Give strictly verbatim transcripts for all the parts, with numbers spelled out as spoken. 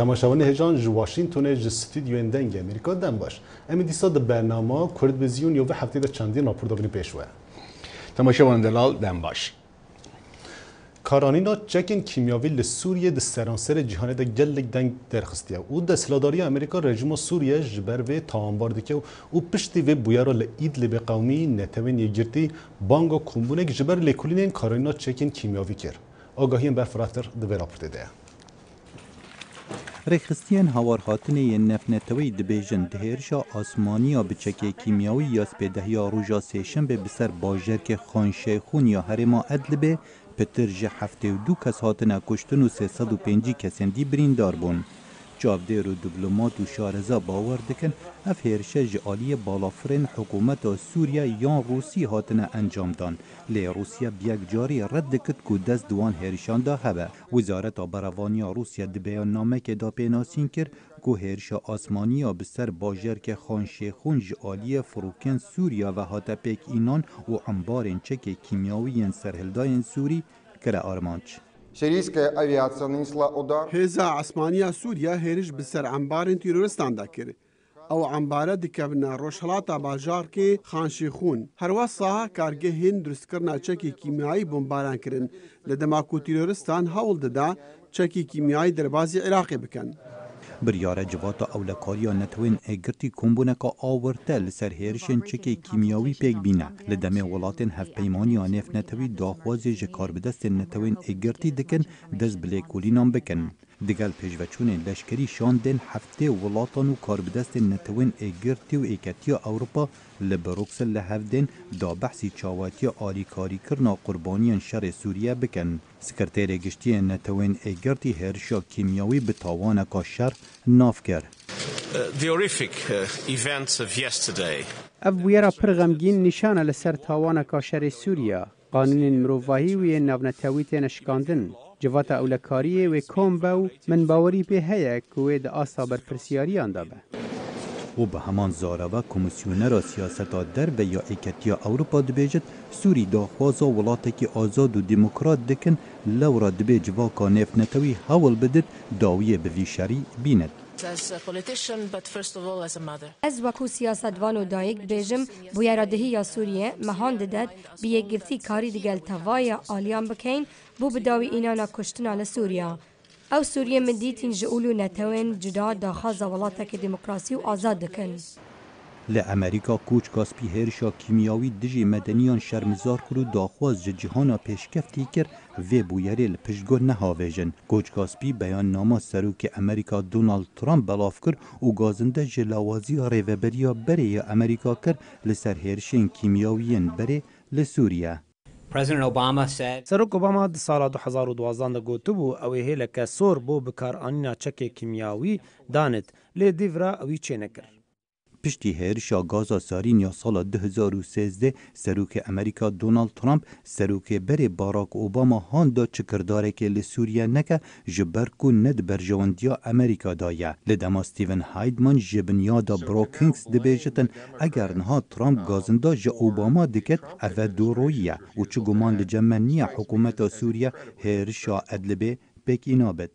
Temaşevanê hêjan ji Washingtonê ji stûdyoyên Dengê Amerîka dem baş. Em ê dîsa di bernama Kurd Vizyûn ya vê heftê de çendîn rapor davînin pêş we. Temaşevan delal dem baş. Karanîna çekên kîmyavî li Sûriyê di seranserê cîhanê de gelek deng derxistiye û desthilatdariya Amerîka rejîma Sûriye ji ber vê tawanbar dike û piştî vê bûyera li Îdlibê qewimî Netewên Yekgirtî banga kombûnek ji ber lêkolînên karanîna çekên kîmyavî kir. Agahiyên berfirehtir di vê raportê de ye. Rêxistiyên hawarhatinê yên nefneteweyî dibêjin, di hêrişa asmanî ya bi çekê kîmyawî ya spêdehiya roja sêşembe bi ser bajarkê Xan Şeyxûn ya herêma Edlibê pitir ji heftê û du kes hatine kuştin û sê sed û pêncî kesên dî birîndar bûn. Çavdêr û diplomat û şareza bawer dikin, ev hêrişe ji aliyê balafirên hikûmeta Sûriye yan Rûsî hatine encamdan, lê Rûsya bi yekcarî red dikit ku dest di wan hêrişan de hebe. Wizareta Berevaniya Rûsya di beyannamekê de pênasîn kir ku hêrişa asmanî ya bi ser bajarkê Xan Şêxûn ji aliyê firokên Sûriya ve hate pêk înan û embarên çekê kîmyawî yên serhildayên Sûrî kire armanc. Сирийская авиация нанесла удар. Hêza Esmaniya Sûriye hêriş bi ser embarên tîroristan de kir. Ew embare dikevine rojhilata bajarkê Xanşîxûn. Herwesa kargehên dirustkirina çekê kîmyayî bombaran kirin. Li dema ku tîroristan hewl dida çekê kîmyayî derbazî Iraqê bikin. Biryare Civata Ewlekariya Netewên Êgirtî kombûneka awirte li ser hêrişên çekê kîmyawî pêk bîne. Li demê welatên Hevpeymaniya Nêvnetewî daxwazê ji karbidestên Netewên Êgirtî dikin dest bi lêkolînan bikin. Digel pêşveçûnên leşkerî şandên heftê welatan û karbidestên Netewên Êgirtî û Êketiya Ewropa li Bruksel li hev dên da behsî çawetiya alîkarîkirina qurbaniyên şerê Sûriye bikin. Sekreterê Giştî yê Netewên Êgirtî hêrişa kîmyawî bi tawaneka şer nav kir. The horrific uh, events of yesterday. Ev bûyera pir xemgîn nîşan e li ser tawaneka şerê Sûriye. Qanûnên mirovahî û yên navnetewî têne şikandin. Civata ewlekariyê wê kom be û min bawerî pê heye ku wê di asta berpirsiyariyan de be. Û bi heman zareve Komîsyonera Siyaseta Derve ya Êketiya Ewropa dibêjit, Sûrî daxwaza welatekî azad û demokrat dikin, lewra dibê civaka nêvnetewî hewl bidit dawiyê bi vî şerî bînit. As a politician, but first of all as a mother. Ez wekû siyasetvan û dayik dibêjim, bûyera dihî ya Sûriyê mehan didet, bi yekgirtî karî digel tevaya aliyan bikeyn, bo bi dawî înana kuştina li Sûriya. Ew Sûriyê min dîtîn ji ûl û netewên cuda daxwaza welatekê demokrasî û azad dikin. Li Amerîka Koçka Spî hêrişa kîmyawî dijî medeniyan şermizar kir û daxwaz ji cîhana pêşkeftî kir, vê bûyerê li piştgor nehavêjin. Koçka Spî beyannama Serokê Amerîka Donald Trump belav kir û gazinde ji lawaziya rêveberiya berê ya Amerîka kir li ser hêrişên kîmyawî yên berê li Sûriye. President Obama said, Serok Obama di sala du hezar û duwazdeh de gotibû, ew ê hêleke sor bo bikaranîna çekê kîmyawî danit, lê dîvra ewî çênekir. Piştî hêrişa gaza sarîn ya sala du hezar û sêzdeh, Serokê Amerîka Donald Trump serokê berê Barack Obama han da çi kirdarekê li Sûriye neke, ji ber ku ne di berjewendiya Amerîka de ye. Li dema Stephen Heidman ji binyada Brookings dibêjitin, eger niha Trump gazinda ji Obama diket, ev e dûroyî ye û çi guman li cem me niye hikûmeta Sûriye hêrişa Edlibê pêkî nabit.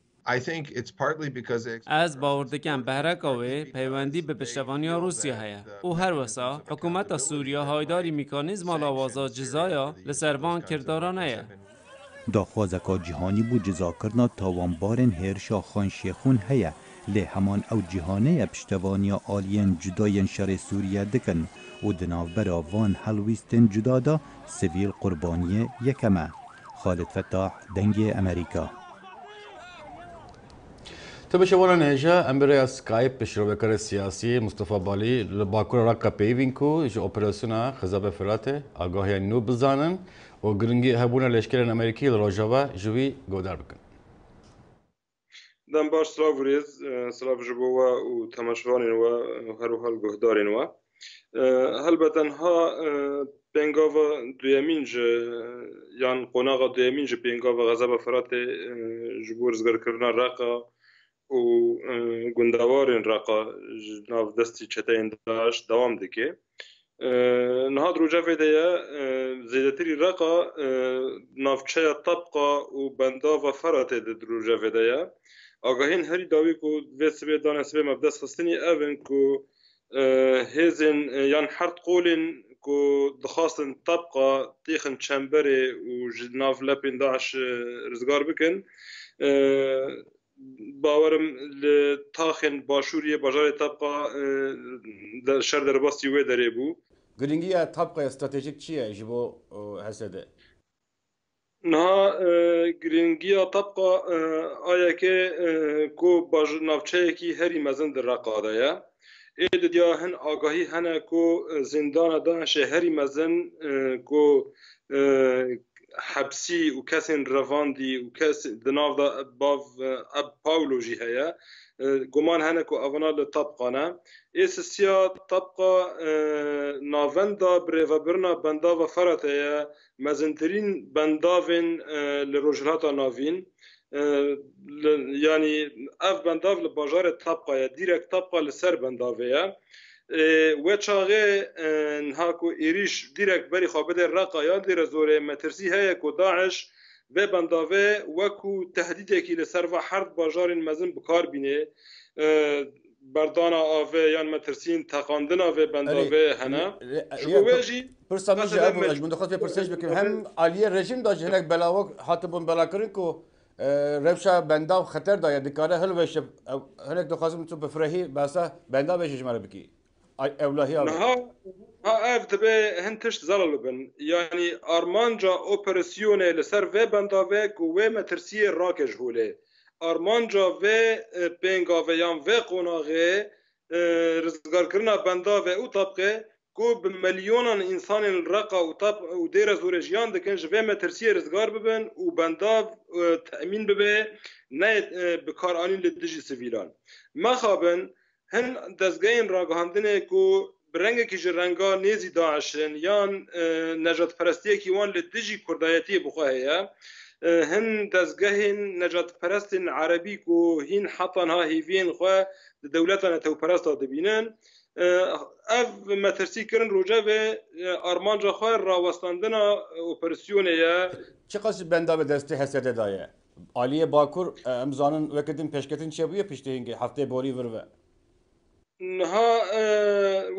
Ez bawer dikim behreka wê peywendî bi piştevaniya Rûsya heye û her wesa hikûmeta Sûriya haydarî mîkanîzma lawaza cizaya li ser van kirdaran heye. Daxwazeka cîhanî bo cizakirina tawanbarên hêrişa Xan Şêxûn heye, lê heman ew cîhanê ye piştevaniya aliyên cuda yên şerê Sûriye dikin û di navbera van helwîstên cuda de sivîl qurbaniyê yekem e. Xalid Fetah, Dengê Amerîka. Temaşevanên hêja, em bi rêya Skype bi şirovekarê siyasî Mustafa Balî li Bakura Raqqa peyivîn ku ji operasyona Xezeba Firatê agahiya nû bizanin û giringî hebûna leşkerên Amerîkî li Rojava ji wî guhdar bikin. Dem baş, silav û rêz, e, silav ji bo we û temaşevanên we, e, her wiha li guhdarên we. E, helbet niha, e, pêngava duyemîn ji, yan qonaxa duyemîn ji pêngava Xezeba Firatê, e, ji bo rizgarkirina Reqa û, e, gundewarên Reqa ji nav destî çeteyên DAIŞ dewam dike. E, niha di rojevê de ye, e, zêdetirî Reqa, e, navçeya Tabqa û bendava Feratê de di rojevê de ye. Agahiyên herî dawî ku vê sibê dane sibê me bi dest xistinî ev in ku, e, hêzên, e, yan herd qolên ku dixwastin tebqa têxin çemberê û ji nav lepên DAIŞ, e, rizgar bikin, e, bawerim li taxên başûriyê bajarê tebqa, e, de-, şer derbasî wê derê bû. Girîngiya tebqaya stratejîk çi ye ji bo, e, H S D? Niha, e, girîngiya tebqa, e, A Y K, e, ku baj-, navçeyekî herî mezin di Reqa de ye. Ê didiya hin agahî hene ku, e, zîndana DAIŞê herî mezin, e, ku, e, hepsî û kesên revandî û kes di nav de bav, e, Eb Paulo jî heye. E, guman hene ku evana li tebqa ne. Ê sisiya tebqa, e, navenda birêvebirina bendava Ferate ye. Mezintirîn bendavên, e, li Rojhilata Navîn, e, li, yanî ev bendav li bajarê Tebqa ye, dîrek Tebqa li ser bendavê ye. E, we çaxê, e, niha ku êrîş dîrek berî xwe bide Reqa yan Dêrezorê, metirsî heye ku DAIŞ vê bendavê wekû tehdîdekî li ser va herd bajarên mezin bi kar bîne. E, berdana avê yan metirsîn, teqandina vê bendavê hene. Ji bo wê jî pirsa min jî ev bû, ez ji min dixwest vê pirsê jî bikim. Hem aliyê rejîm de jî hinek bela wek hatibûn belakirin ku, e, rewşa bendav xeter de ye, dikare hilweşe. Ew, hinek dixwazim tu bi firehî behsa bendavê jî ji me re bikî. Ay, ewlahiya wê. Niha, ha ev dibe hin tişt zelal bin. Yanî armanca operasyonê li ser vê bendavê ku wê metirsiyê rake ji holê. Armanca vê, e, pêngavê yan vê qonaxê, e, rizgarkirina bendavê û Tebqê ku bi milyonan însanên li Reqa û Teb-, û Dêrezorê jiyan dikin, ji vê metirsiyê rizgar bibin û bendav, e, temîn bibe, ne, e, bikaranîn li dijî sivîlan. Mexabin, hin dezgehên ragihandinê ku bi rengekî ji renga nêzî DAIŞ in yan, e, nejadperestiyekî wan li dijî kurdayetiyê bi xwe heye, e, hin dezgehên nejadperestên erebî ku hîn heta niha hêviyên xwe di dewleta netewperesta dibînin, e, ev metirsîkirin rojevê, e, armanca xwe rawestandina operasyonê ye. Çiqas ji bendavê destê H S D de ye? Aliyê Bakur, e, em zanin weke din pêşketin çêbûye piştê hingê heftê borî vir ve. Niha, e,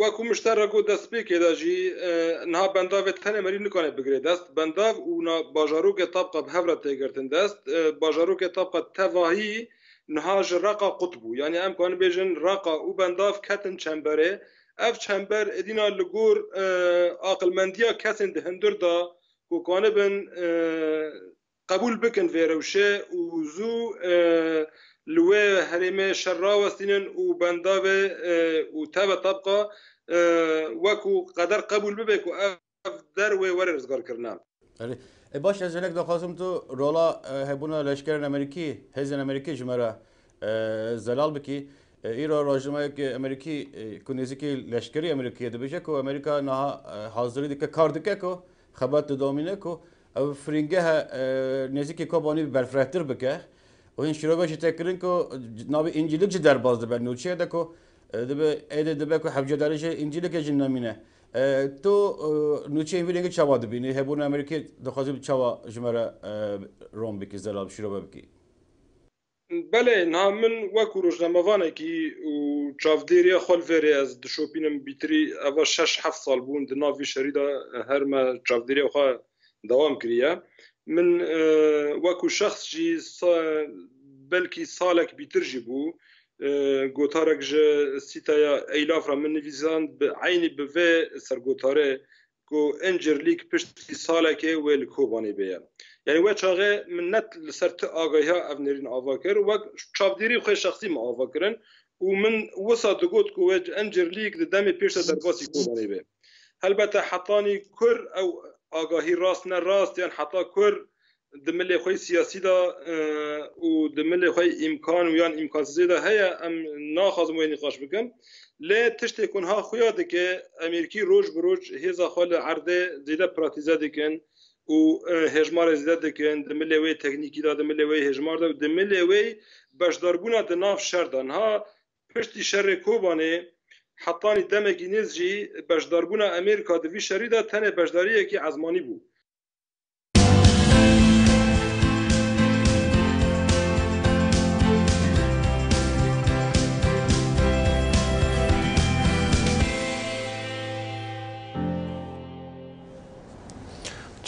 wekû min ji te re got destpêkê de jî, e, niha bendavê tenê merî nikane bigire dest. Bendav û na-, bajarokê Tebqa bi hev re tê girtin dest. E, bajarokê Tebqa tevahî niha ji Reqa qut bû. Yanî em kanin bêjin Reqa û bendav ketin çemberê. Ev çember êdîna li gor, e, aqilmendiya kesên di hundir de ku kanibin, e, qebûl bikin vê rewşê û zû, e, li wê herêmê şer rawestînin û bendavê, e, û teve Tebqa, e, wekû qeder qebûl bibe ku ev derwê were rizgarkirine. Erê. E, baş, ez hinek daxwazim tu rola, e, hebûna leşkerên Amerîkî, hêzên Amerîkî ji me re, e, zelal bikî. E, îro rojnamayeke Amerîkî, e, ku nêzîkî leşkerî Amerîkiyê dibêje ku Amerîka niha, e, hazirî dike, kar dike ku xebat didomîne ku ev firîngehe, e, nêzîkî Kobanî berfirehtir bike. Û hîn şîrove jî tê kirin ku navê Încîlik jî derbas dibe nûçeyê de ku, e, dibe, êdî dibe ku hewcedarî ji Încîlikê jî nemîne. E, tu, e, nûçeyên vî rengî çawa dibînî? Hebûna Amerîkê dixwazî çawa ji me re, e, rom bikî, zelal şîrove bikî? Belê, niha min wekû rojnamevanekî û çavdêriya xwe li vê rê ez dişopînim bîtirî, eva şeş heft sal bûn di nav vî şerî de her me çavdêriya xwe dewam kiriye. Min, e, wekû şexs jî sa-, belkî salek bîtir jî bû, e, gotarek ji sîteya Eylaf re min nivîsand, bi eynî bi vê sergotarê ku Încirlîk piştî salekê wê li Kobanê bêye. Yanî wê çaxê min ne li ser ti agahiya ev nêrîn ava kir, wek çavdêrî xwe şexsî min ava kirin û min wisa digot ku wê Încirlîk di demê pêş de derbasî Kobanê be. Helbete hetanî kur ew agahî rast ne rast, yan heta kur di milê xwe siyasî de, e, û di milê xwe îmkan û yan îmkansizê de heye, em naxwazim wê nîqaş bikin. Lê tiştê ku niha xuya dike, Amerîkî roj bi roj hêza xwe li erdê zêde pratîze dikin û, e, hejmarê zêde dikin, di milê wê teknîkî de, di milê wê hejmar de û di milê wê beşdarbûna di nav şer de. Niha piştî şerê Kobanê hetanî demekî nêz jî beşdarbûna Amerîka di vî şerî de tenê beşdariyekî ezmanî bû.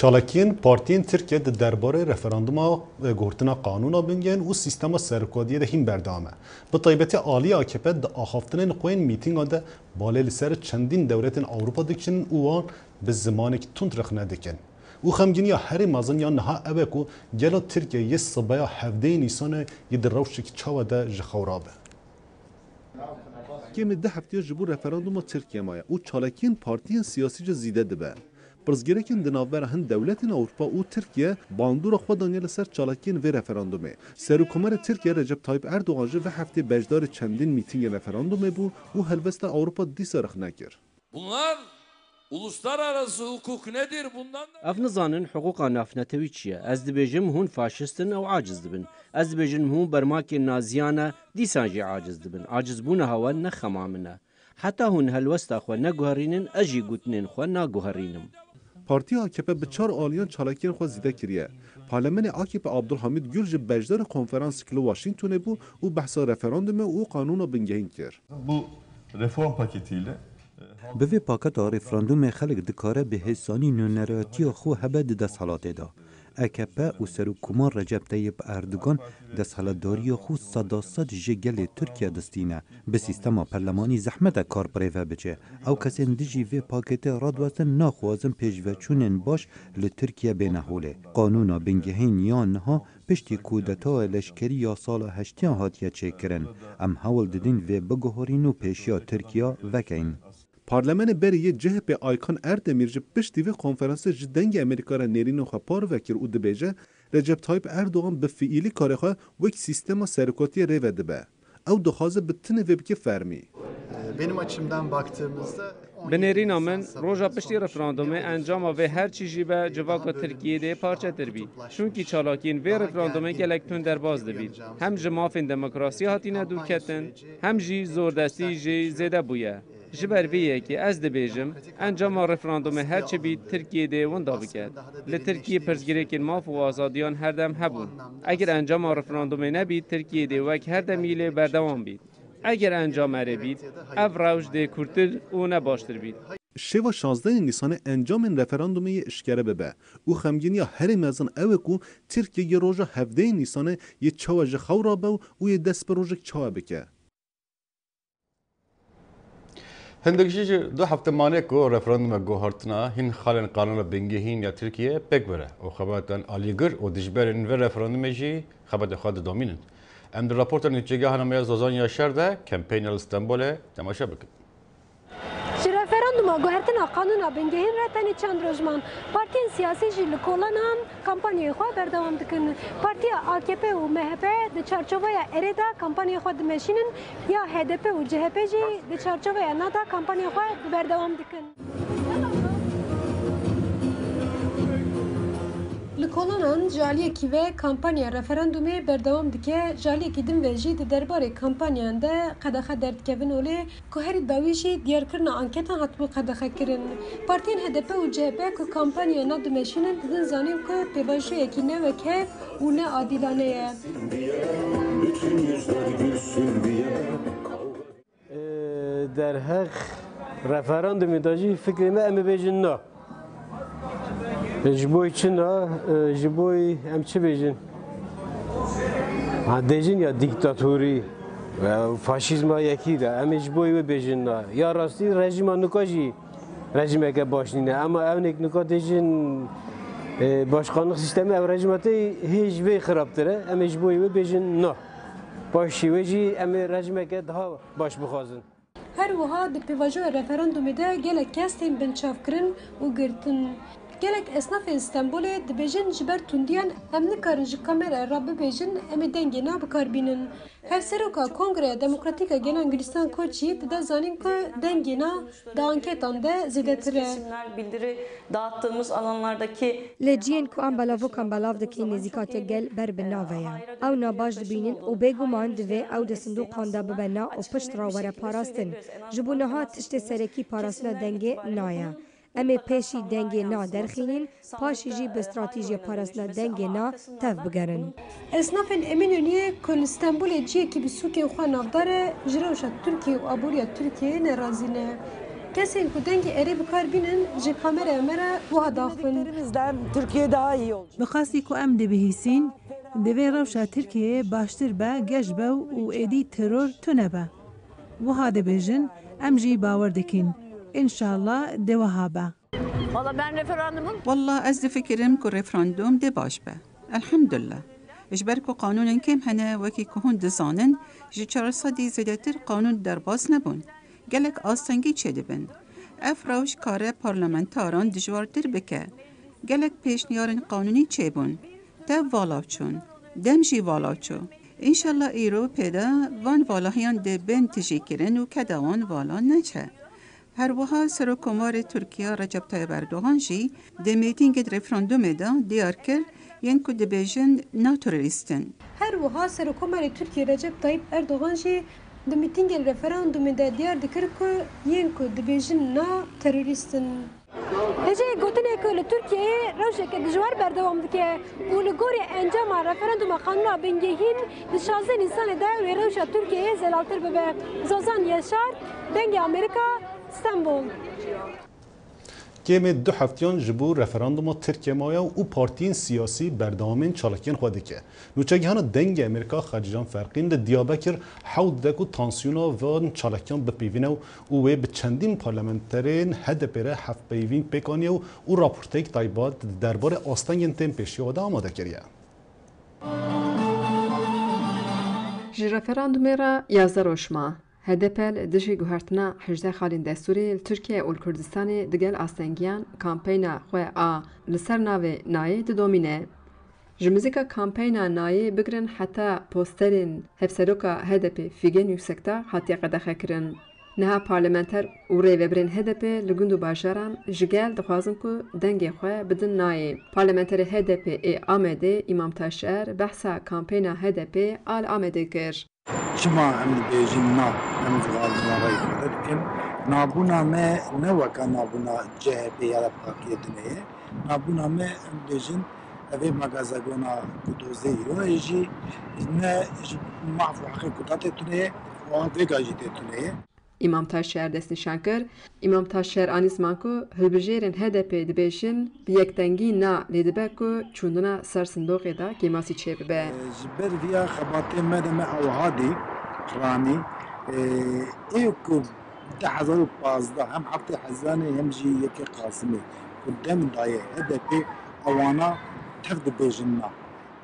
Çalakiyên partiyên Tirkiye di derbarê referanduma, e, guhertina qanûna bingehîn û sîstema serokatiyê de hîn berdewam e. Bi taybetî aliyê A K P di axaftinên xwe yên mîtîngan de balê li ser çendîn dewletên Ewropa dikin û wan bi zimanekî tund rexne dikin. Û xemgîniya herî mezin ya niha ew e ku gelo Tirkiye yê sibeya hevdeyê Nîsanê yê di rewşekî çawa de ji xew rabe? Kêm e du hefteya ji bo referanduma Tirkiye maye û çalakiyên partiyên siyasî jî zêde dibe. Pirsgirêkên di navbera hin dewletên Ewropa û Tirkiye bandora xwe daniye li ser çalakiyên vê referandumê. Serokkomarê Tirkiye Recep Tayyip Erdogan jî vê heftê beşdarî çendîn mîtîngên referandumê bû û helwesta Ewropa dîsa rexne kir. Bunlar uluslararası hukuk nedir? Bundan da Ev nizanin hiqûqa navnetewî çi ye. Ez dibêjim hûn faşist in ew aciz dibin. Ez dibêjim hûn bermakên naziyan e, dîsan jî aciz dibin. Acizbûna hewan ne xema min e. Heta hûn helwesta xwe neguherînin, ez jî gotinên xwe naguherînim. Partiya A K P bi çar aliyan çalakiyên xwe zêde kiriye. Parlemenê A K P Abdulhamid Gül jî beşdarî konferansek li Washingtonê bû û behsa referandumê û qanûna bingehîn kir. Bu reform paketiyle Bi vê paketa referandumê xelk dikare bi hêsanî nûneratiya xwe hebe di desthilatê de. A K P û Serokkomar Recep Tayyip Erdogan desthilatdariya xwe seda sed ji gelê Tirkiye distîne. Bi sîstema perlemanî zehmet e kar bi rê ve biçe. Ew kesên dijî vê paketê radiwestin naxwazin pêşveçûnên baş li Tirkiye bêne holê. Qanûna bingehîn ya niha piştî kudetaya leşkerî ya sala heştiyan hatiye çêkirin. Em hewl didin vê biguherîn û pêşiya Tirkiye vekeyin. Parlemenê berê yê C H P Aykan Erdemîr ji piştî vê konferansê ji Dengê Amerîka re nêrîna xwe parve kir û dibêje, Recep Tayyip Erdogan bi fiîlî karê xwe wek sîstema serokatiyê rê ve dibe. Ew dixwaze bi tinê vê bike fermî. Benim açımdan baktığımızda Bi nêrîna min, roja piştî referandumê encama vê her çî jî be civaka Tirkiyê dê parçetir bî. Çunkî çalakiyên vê referandumê gelek tund derbas dibît. Hem ji mafên demokrasiyê hatine dûrketin, hem jî zordestî jî zêde bûye. Ji ber vê yekê ez dibêjim, encama referandumê her çi bît, Tirkiyê dê winda biket. Li Tirkiyê pirsgirêkên maf û azadiyan her dem hebûn. Eger encama referandumê nebît, Tirkiyê dê wek her demî lê berdewam bît. Eger encam erê bît, ev rewş dê kûrtir û ne baştir bît. Şeva şazdehê Nîsanê encamên referandumê yê eşkere bibe û xemgîniya herî mezin ew e ku Tirkiye yê roja hevdehê Nîsanê yê çawa ji xew rabe û yê dest bi rojek çawa bike. Hindik jî ji du hefte mane ku referanduma guhertina hin xalên qanûna bingehîn ya Tirkiye pêk bire û xebatên alîgir û dijberên vê referandumê jî xebatê xwe didomînin. Em di raporta nûçegeha Nameya Zozan Yaşar de kampanya li Stenbolê temaşe bikin. Ji referanduma guhertina qanûna bingehîn re tenê çend roj man. Partiyên siyasî jî li kolanan kampanyayê xwe berdewam dikin. Partiya A K P û M H P di çarçoveya erê de kampanyayê xwe dimeşînin, ya H D P û C H P jî di çarçoveya na de kampanyayê xwe berdewam dikin. Li kolanan ji aliyekî ve kampanya referandumê berdewam dike, ji aliyekî din ve jî di derbarê kampanyan de qedexe derdikevin holê, ku herî dawî jî diyarkirina anketan hatibû qedexekirin. Partiyên H D P û C H P ku kampanya na dimeşînin, didin zanîn ku pêvajoyekî ne wekhev û ne adîlane ye. Bütün yüzler gülsün diye. Ee, derheq referandumê de jî fikrê me em ê bêjin na. Ji bo çi na? Ee, ji bo em çi bêjin? Ha, dêjin ya dîktatorî, e, faşîzma yekî de. Em ê ji bo wê bêjin na. Ya rastî rejîma nika jî rejîmeke baş nîne. Ema ewnêk nika dêjin, e, başkanlık sistemi ev rejîma te hê ji vê xirabtir e. Em ê ji bo wê bêjin na. Paşî wê jî em ê rejîmeke daha baş bixwazin. Her wiha di pêvajoya referandumê de gelek kes tên binçavkirin û girtin. Gelek esnafên Stenbolê dibêjin, ji ber tundiyan em nikarin ji kameraya re bibêjin, em ê dengê na bi kar bînin. Hevseroka Kongreya Demokratîk a Gelan Gülistan Koç jî dide zanîn ku dengê na di anketan de zêdetir e. Seçimler bildiri dağıttığımız alanlardaki Li cihên ku em belavokan belav dikin, nêzîkatiya gel ber bi nave ye. Ew na baş dibînin û bêguman divê ew di sindoqan de bibe na û pişt re were parastin. Ji bo niha tiştê serekî parastina dengê na ye. Em ê pêşî dengê na derxînin, paşî jî bi stratîjiya parastina dengê na tev bigerin. Esnafên Eminönüyê ku li Stenbolê cihekî bi sûkên xwe navdar e, ji rewşa Tirkiye û aboriya Tirkiyeyê nerazî ne. Kesên ku dengê erê bi kar bînin, ji kameraya me re wiha daxivin. Türkiye daha iyi olacak. Bi qasî ku em dibihîsîn, divê rewşa Tirkiyeyê baştir be, geş be û êdî teror tune be. Wiha dibêjin, em jî bawer dikin. Înşallah dê wiha be. Valla ben referandumun Wallah ez difikirim ku referandum dê baş be. Elhamdulillah. Ji ber ku qanûnên kêm hene, wekî ku hûn dizanin, ji çar sedî zêdetir qanûn derbas nebûn. Gelek astengî çêdibin. Ev rewş kare parlamentaran dijwartir bike. Gelek pêşniyarên qanûnî çêbûn. Tev vala çûn. Dem jî vala çû. Înşallah îro pê de van valahiyan dê bên tijîkirin û keda wan vala neçe. Her wiha Serokkomarê Tirkiye Recep Tayyip Erdogan jî di mîtingê di referandumê de diyar kir, yên ku dibêjin na terorîst in. Her wiha Serokkomarê Tirkiye Recep Tayyip Erdogan jî di mîtingên referandumê de diyar dikir ku yên ku dibêjin na terorîst in. Hêjayê gotinê ku li Tirkiyeyê rewşeke dijwar berdewam dike û li gorî encama referanduma qanûna bingehîn di şazdeh Nîsanê de wê rewşa Tirkiyeyê zelaltir bibe. Zozan Yaşar, Dengê Amerîka, Stenbol. Kêmê du heftiyan ji bo referanduma Tirkiye maye û partiyên siyasî berdewamên çalakiyên xwe dike. Nûçegihana Dengê Amerîka Xecîcan Ferqîn li Diyarbekir hewl dide ku tansiyona van çalakiyan bipîvîne û wê bi çendîn parlamenterên H D P re hevpeyvîn pêk aniye û, û raporteyek taybet di derbarê astengên tên pêşiya xwe de amade kiriye. Ji referandumê re yazdeh roj ma. H D P li dijî guhertina hejdeh xalên destûrê li Tirkiye û li Kurdistanê digel astengiyan kampeyna xwe a li ser navê Nayê didomîne. Ji muzîka kampeyna Nayê bigirin heta posterên hevseroka H D P Fîgen Yüksekdağ hatiye qedexekirin. Niha parlamenter û rêvebirên H D P li gund û bajaran ji gel dixwazin ku dengê xwe bidin Nayê. Parlamenterê H D P ê Amedê Îmam Taşer behsa kampeyna H D P a li Amedê kir. Çima em dibêjin na, em dixwazin wan re îfade bikin. Nabûna me ne weka nabûna C H P ya da partiyê tune ye. Nabûna me, em dibêjin, ev ê magazagona ku dozê îro ye jî ne ji mahf û heqê Kurda tê tune ye, û vêga jî tê tune ye. Îmam Taşer destnîşan kir, Îmam Taşer anî ziman ku hilbijêrên H D P dibêjin, bi yekdengî na lê dibe ku çûndina ser sindoqê de kêmasî çêbibe. Ji ber viya xebatê me de me ew hadî ranî, ê, ê ku du hezar û pazdeh hem heftê Hezîranê hem jî yekê Qasimê ku dem daye H D P ewana tev dibêjin na.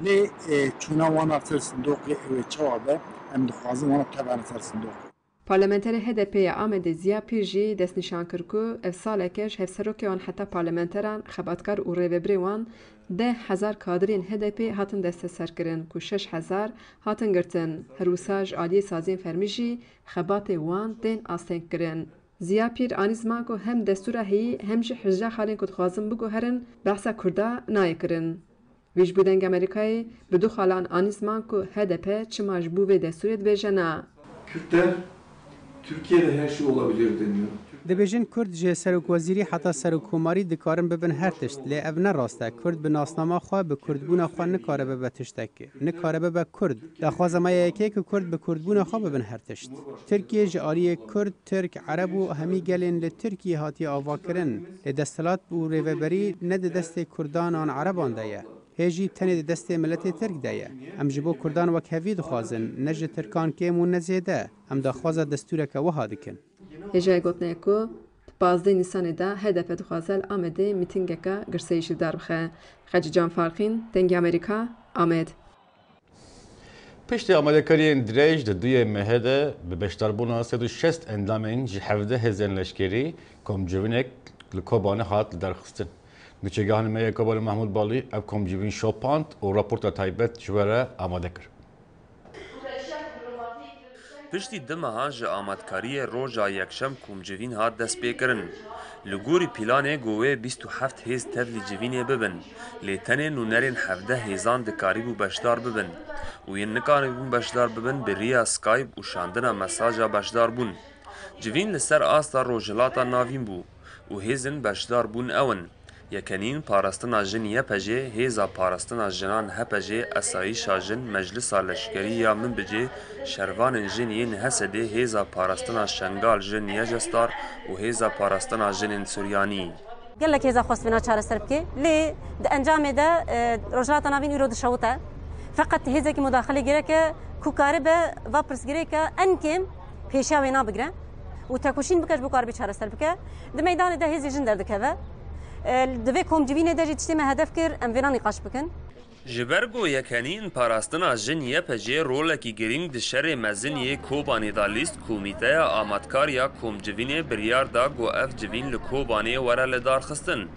Lê, ê, çûna wana ser sindoqê ew ê çawa be, em dixwazin wana tev herin ser sindoqê. Parlamenterê H D P ya Amedê Ziya Pîr jî destnîşan kir ku ev saleke ji hevserokê wan heta parlamenteran, xebatkar û rêvebirê wan deh hezar kadirên H D P hatin desteserkirin ku şeş hezar hatin girtin. Her wisa ji aliyê saziyên fermî jî xebatê wan tên astengkirin. Ziya Pîr anî ziman ku hem destûra heyî hem jî hejda xalên ku dixwazin biguherin behsa Kurda nayê kirin. Wî ji bo Dengê Amerîkayê bi du xalan anî ziman ku H D P çima ji bo vê destûrê dibêje na. Kürtler Türkiye'de her şey olabilir deniyor. Dibêjin Kurd ji serokwezîrî heta serokkomarî dikarin bibin her tişt, lê ev ne rast e. Kurd bi nasnama xwe, bi kurdbûna xwe nikare bibe tiştek, nikare bibe Kurd. Daxwaza me ya yekê ku Kurd bi kurdbûna xwe bibin her tişt. Tirkiye ji aliyê Kurd, Tirk, Ereb û hemî gelên li Tirkiyê hatiye avakirin, lê desthilat û rêveberî ne di destê Kurdan an Ereban de ye. Hê jî tenê di destê miletê Tirk de ye. Em ji bo Kurdan wekhevî dixwazin, ne ji Tirkan kêm û ne zêde. Em daxwaza destûreke wiha dikin. Hêjayê gotinê ye ku di pazdeh Nîsanê de H D P dixwaze li Amedê mîtingeke girseyî ji dar bixe. Xecîcan Farqîn, Dengê Amerîka, Amed. Piştî amadekariyên dirêj di duyê mehê de bi beşdarbûna sed û şêst endamên ji hevdeh hêzên leşkerî komcivînek li Kobanê hat lidarxistin. Nûçegihanê me yê Kobanê Mehmûd Balî ev komcivîn şopand û raporta taybet ji we re amade kir. Piştî du mehan ji amadkariyê roja yekşem komcivîn hat destpêkirin. Li gorî planê ku wê bîst û heft hêz tevlî civînê bibin, lê tenê nûnerên hevdeh hêzan dikarîbû beşdar bibin û yên nikarîbûn beşdar bibin bi riya Skype û şandina mesaja beşdarbûn. Civîn li ser asta Rojhilata Navîn bû û hêzên beşdarbûn ew in: Yekenîn parastina jin Y P J, hêza parastina jinan H P J, esayîşa jin, meclisa leşkerî ya Minbicê, şervanên jin yên H S D'ê, hêza parastina Şengal jin Y J Star û hêza parastina jinên Suryanî. Gelek hêza xwest vêna çareser bike, lê di encamê de, e, Rojhilata Navîn îro dişewite. Feqet hêzekî mudaxilê gerek e ku karibe va pirsgirêke en kêm pêşiya wêna bigire û tekoşîn bike ji bo ku karibe çareser bike. Di meydanê de hêzê jin derdikeve. E, di vê komcivînê de jî tiştê me hedef kir, em vêna nîqaş bikin. Ji ber ku yekenîn parastina jin Y P J rolekî girîng di şerê mezin yê Kobanê de lîst, Komîteya Amatkar ya Komcivînê biryar da ku ev civîn li Kobanê were lidarxistin.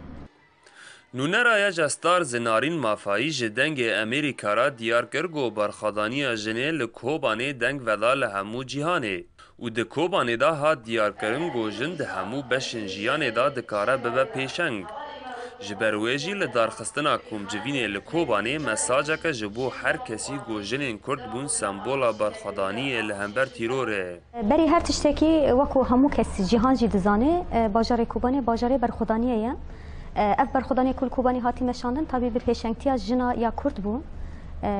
Nûnera Y J Star Zinarîn Mafayî ji Dengê Amerîka re diyar kir ku berxwedaniya jinê li Kobanê deng veda li hemû cîhanê û di Kobanê de hat diyarkirin ku jin di hemû beşên jiyanê de dikare bibe pêşeng. Ji ber wê jî lidarxistina komcivînê li Kobanê mesajeke ji bo her kesî ku jinên Kurd bûn sembola berxwedaniyê li hember tîrorê. Berî her tiştekî, wekû hemû kes cîhan jî dizane, e, bajarê Kobanê bajarê berxwedaniyê ye. E, ev berxwedaniyê ku li Kobanê hatî meşandin, tabî bi pêşengtiya jina ya Kurd bû. E,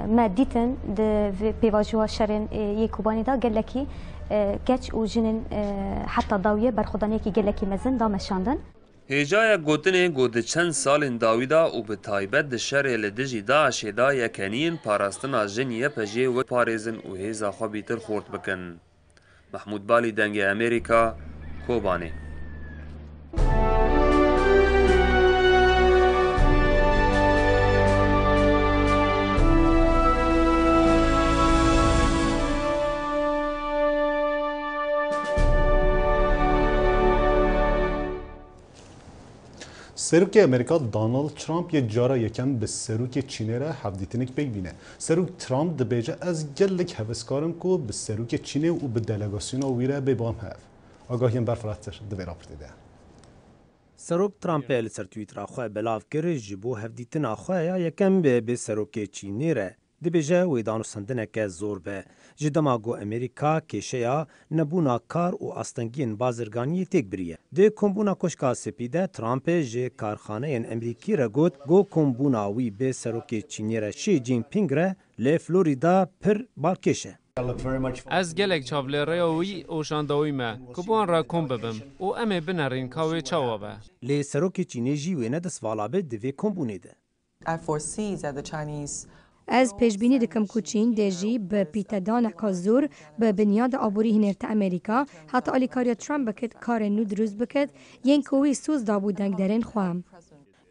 me dîtin di vê pêvajoya şerên, e, yê Kobanê de gelekî, e, keç û jinên, e, heta dawiyê berxwedaniyekî gelekî mezin da meşandin. Hêjayek gotinê ku di çend salên dawî de û bi taybet di şerê li dijî DAIŞê de yekeniyên parastina jin Y P Jê wek parêzin û hêza xwe bîtir xort bikin. Mehmûd Balî, Dengê Amerîka, Kobanê. Serokê Amerîka Donald Trump yê cara yekem bi serokê Çînê re hevdîtinek pêk bîne. Serok Trump dibêje, ez gelek heveskar im ku bi serokê Çînê û bi delegasyona wî re bêbam hev. Agahiyên berfirehtir di vê raportê de. Serok Trump li ser Twittera xwe belav kir, ji bo hevdîtina xwe ya yekem bi, bi serokê Çînê re. Dibêje wê danûstandineke zor be. Ji dema ku Amerîka kêşeya nebûna kar û astengiyên bazirganiyê têk biriye. Di kombûna Koşka Spî de Trump ji karxaneyên Amerîkî re got ku kombûna wî bi serokê Çînê re Xi Jinping re li Florîda pir balkêş e. Ez gelek çavlêreya wî û şandawî me ku bi wan re kom bibim û em ê binerîn ka wê çawa be. Lê serokê Çînê jî wê ne destvala be di vê kombûnê de. I foresee that the Chinese Ez pêşbînî dikim ku Çîn dê jî bi pîtedaneka zor bi binyada aborî hinêrte Amerîka, heta alîkariya Trump bikit, karên nû dirust bikit, yên ku wî soz dabû dengderên xwe.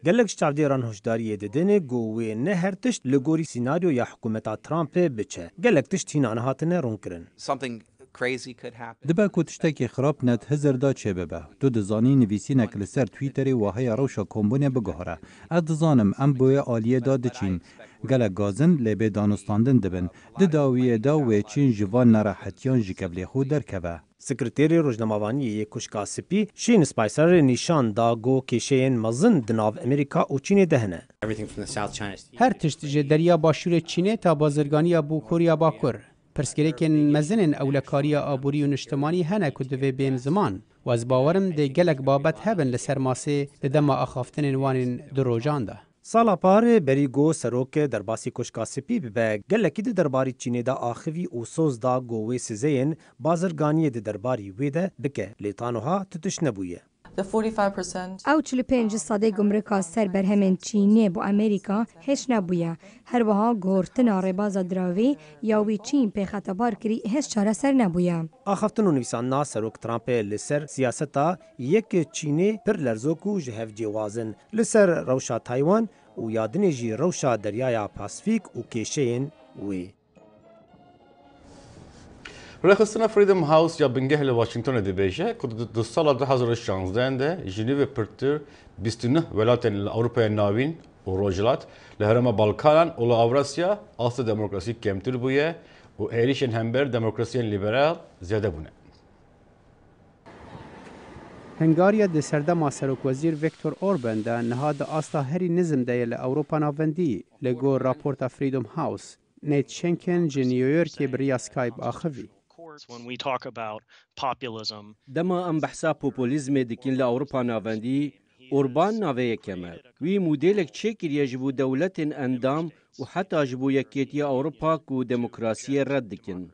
Gelek ji çavdêran hişdariyê didin ku wê ne her tişt li gorî sînaryoya hikûmeta Trumpê biçe. Gelek tişt hîna nehatine rûnkirin. Something crazy could happen. Dibe ku tiştekî xirab net hizir da çêbibe. Tu dizanî nivîsînek li ser Twitterê wa heya rewşa kombûnê biguhere. Ez dizanim em bi wê aliyê de diçîn. Gelek gazin, lê bê danûstandin dibin. Di dawiyê de wê Çîn ji van nerehetiyan ji kevlê xwe derkeve. Sekreterê Rojnamevaniyê yê Koşka Spî, Sean Spicer nîşan da ku kêşeyên mezin di nav Amerîka û Çînê de hene. Everything from the South China Sea. Her tişt ji Derya Başûrê Çînê ta bazirganiya Bûkoriya Bakur. Pirsgirêkên mezin ên ewlekariya aborî û niştimanî hene ku divê bên ziman û ez bawer im dê gelek babet hebin li ser masê di dema axaftinên wan ên du rojan de. Sala par berî ku serok derbasî Koşka Spî bibe, gelekî di derbarî Çînê de axivî û soz da ku wê sizeyên bazirganiyê di derbarî wê de bike, lê ta niha tu tişt nebûye. The forty-five percent. Ew çil û pênc sedê gumrika ser berhemên Çînê bo Amerîka hêş nebûye. Her wiha guhortina rêbaza diravî ya wî Çîn pê xetebar kirî hêş çareser nebûye. Axaftin û nivîsandina Serok Trumpê li ser siyaseta yek Çînê pir lerzok û ji hev cêwaz in. Li ser rewşa Taywan û ya dinê jî rewşa Deryaya Pasifîk û kêşeyên wê. Rêxistina Freedom House ya bingeh li Washingtonê dibêje ku di, di sala du hezar û şazdeh de ji nû ve pirtir bîst û neh welatên li Ewropaya Navîn û Rojhilat, li Herêma Balkanan û li Ewrasya astê demokrasî kêmtir bûye û êrîşên hember demokrasiyên lîberal zêde bûne. Hungariya di serdema serokwezîr Viktor Orban de niha di asta herî nizm de ye li Ewropa Navendî, li gor raporta Freedom House. Nate Shenkin ji New Yorkê bi riya Skype axivî. When we talk about populism. Dema em behsa populîzmê dikin li Ewropa Navendî, Orban navê yekem e. Wî modêlek çêkiriye ji bo dewletên endam û heta ji bo Yekêtiya Ewropa ku demokrasiyê red dikin.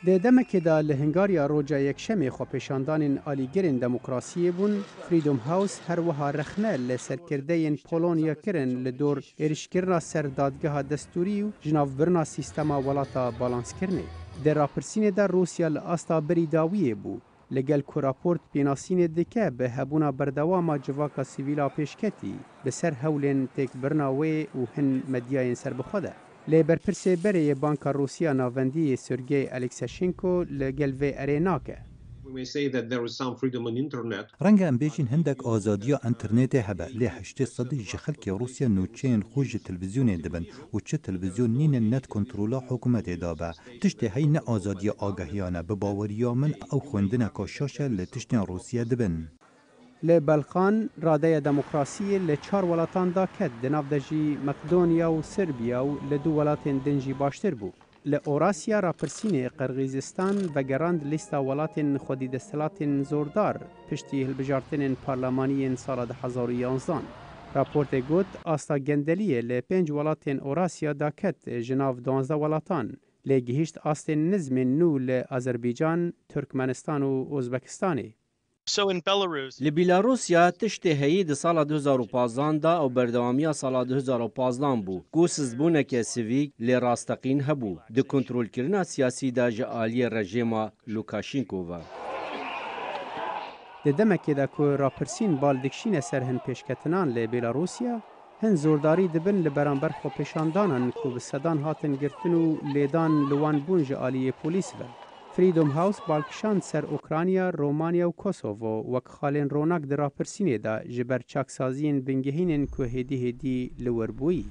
Di demekê de li Hungarya roja Yekşemê xwepêşandanên alîgirên demokrasiyê bûn, Freedom House her wiha rexne li serkirdeyên Polonya kirin li dor êrişkirina ser dadgeha destûrî û jinavbirina sîstema welata balanskirinê. Di rapirsînê de Rûsya li asta berî dawiyê bû, li gel ku raport pênasînê dike bi hebûna berdewama civaka sivîla pêşketî bi ser hewlên têkbirina wê û hin medyayên serbixwe de. Lê berpirsê berê yê Banka Rûsya Navendî yê Sergey Alexashenko li gel vê erê nake. We may say that there is some freedom on internet. Renge em bêjin hindek azadiya înternetê hebe, lê heştê sedî ji xelkê Rûsya nûçeyên xwe ji televîzyonê dibin û çi televîzyon nînin ne di kontrola hikûmetê de be. Tiştê heyî ne azadiya agahiyan e, bi baweriya min ew xwendineka şaş e li tiştên Rûsya dibin. Li Balkan, radeya demokrasiyê li çar welatan daket, di nav de jî Makedonya û Serbiya û li du welatên din jî baştir bû. Li Orasya rapirsînê Qirgîzistan vegerand lîsta welatên xwedî desthilatên zordar piştî hilbijartinên parlemanî yên sala du hezar û yanzdan. Raportê got, asta gendeliyê li pênc welatên Orasya daket ji nav duwazdeh welatan, lê gihîşt astên nizmên nû li Azerbaycan, Turkmenistan û Ozbekistanê. So in Belarus, Li Bîlarûsya tiştê heyî di sala du hezar û pazdan de û berdewamiya sala du hezar û pazdan bû, ku sizdbûneke sivîk lê rasteqîn hebû, di kontrolkirina siyasî de ji aliyê rejêma Lukashenko ve. Di demekê de ku rapirsîn bal dikişîne ser hin pêşketinan li Bêlarûsya, hin zordarî dibin li beramber xwepêşandanan ku bi sedan hatin girtin û lêdan li wan bûn ji aliyê polîs ve. Freedom House bal kişand ser Ukrayna, Romanya û Kosovo wek xalên ronak di rapirsînê de ji ber çaksaziyên bingehîn ên ku hêdî hêdî li wir bûyî.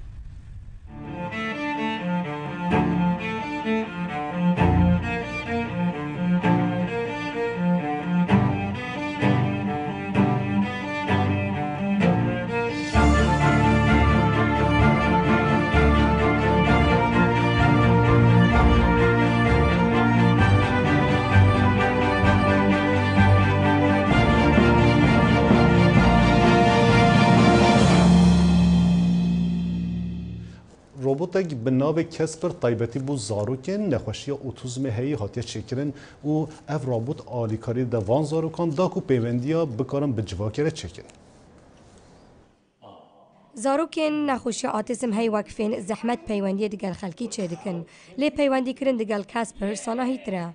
Robotek bi navê Casper taybetî bo zarokên nexweşiya otîzmê heyî hatiye çêkirin û ev robot alîkarî de van zarokan da ku peywendiya bikarin bi civakê re çêkin. Zarokên nexweşiya otîzm heyî wek fên zehmet peywendiyê digel xelkî çêdikin. Lê peywendîkirin digel Casper sanahîtir e.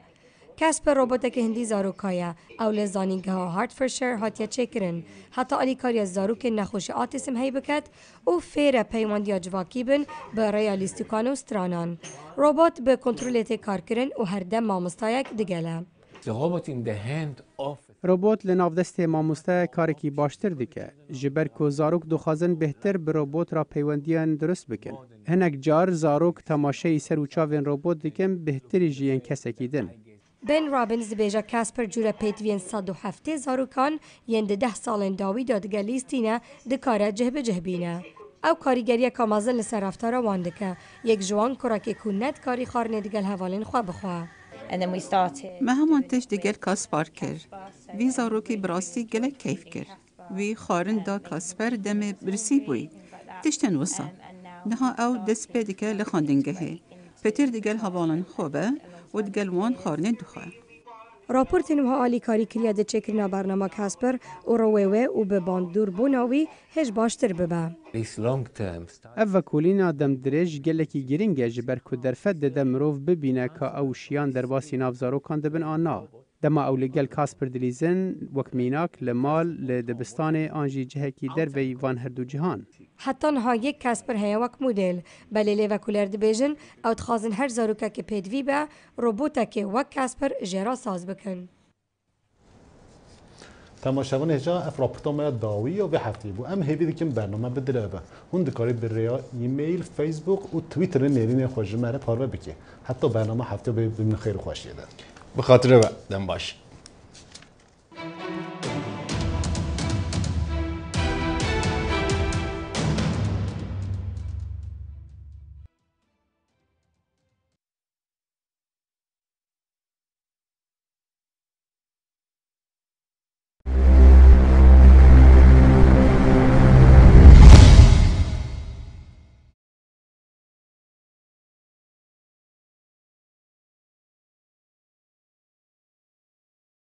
Casper robotekî hindî zaroka ye. Ew li Zanîngeha Hertfordshire hatiye çêkirin. Heta alîkariya zarokên nexweşiya otîzm heyî biket û fêre peywendiya civakî bin bi rêya lîstîkan û stranan. Robot bi kontrolê tê karkirin û her dem mamostayek digele. The robot in the hand of Robot li nav destê mamoste karekî baştir dike, ji ber ku zarok dixwazin bêhtir bi robot re peywendiyan dirust bikin. Hinek car zarok temaşeyî ser û çavên robot dikin, bêhtirî ji yên kesekî din. Ben Robbins dibêje Casper cûre pêtiviyên sed û heftê zarokan yên di deh salên dawî de digel lîstîne, dikare cih bi cih bîne. Ew karîgeriyeka mezin li ser reftara wan dike. Yek ji wan kurekê ku nedikarî xwarinê digel hevalên xwe bixwe. And then we started Me heman tişt digel Kaspar kir. Vî zarokî bi rastî gelek keyf kir. Wî xwarin da Kasper demê birsî bûyî. Tiştên wisa. Niha ew dest pê dike li xwendingehê. Pêtir digel hevalên xwe be û digel wan xwarinê dixwe. Raportên wiha alîkarî kiriye di çêkirina bernama Casper û rewê wê û bi bandorûbûna wî hêj baştir bibe. This long term study Ev vekolîna demdirêj gelekî girîng e, ji ber ku derfet dide mirov bibîne ka ew şiyan derbasî nav zarokan dibin an na. Dema ew li gel Casper dilîzin, wek mînak, li mal, li dibistanê an jî cihekî derveyî van herdu cihan. Heta niha yek Casper heye wek model. Belê lêvekuler dibêjin, ew dixwazin her zarokekê pêdivî be, robotekê wek Casper jê re saz bikin. Temaşevanê hêja, ev raporta me ya dawî ya vê hefteyê bû. Em hêvî dikin bername bi dilê be. Hûn dikarî bi rêya e-mail, Facebook û Twitter nêrînên xwe ji me re parve bikî. Heta bernama heftê bê, bimînin xêr û xweşiyê de. Bi xatirê we, dem baş.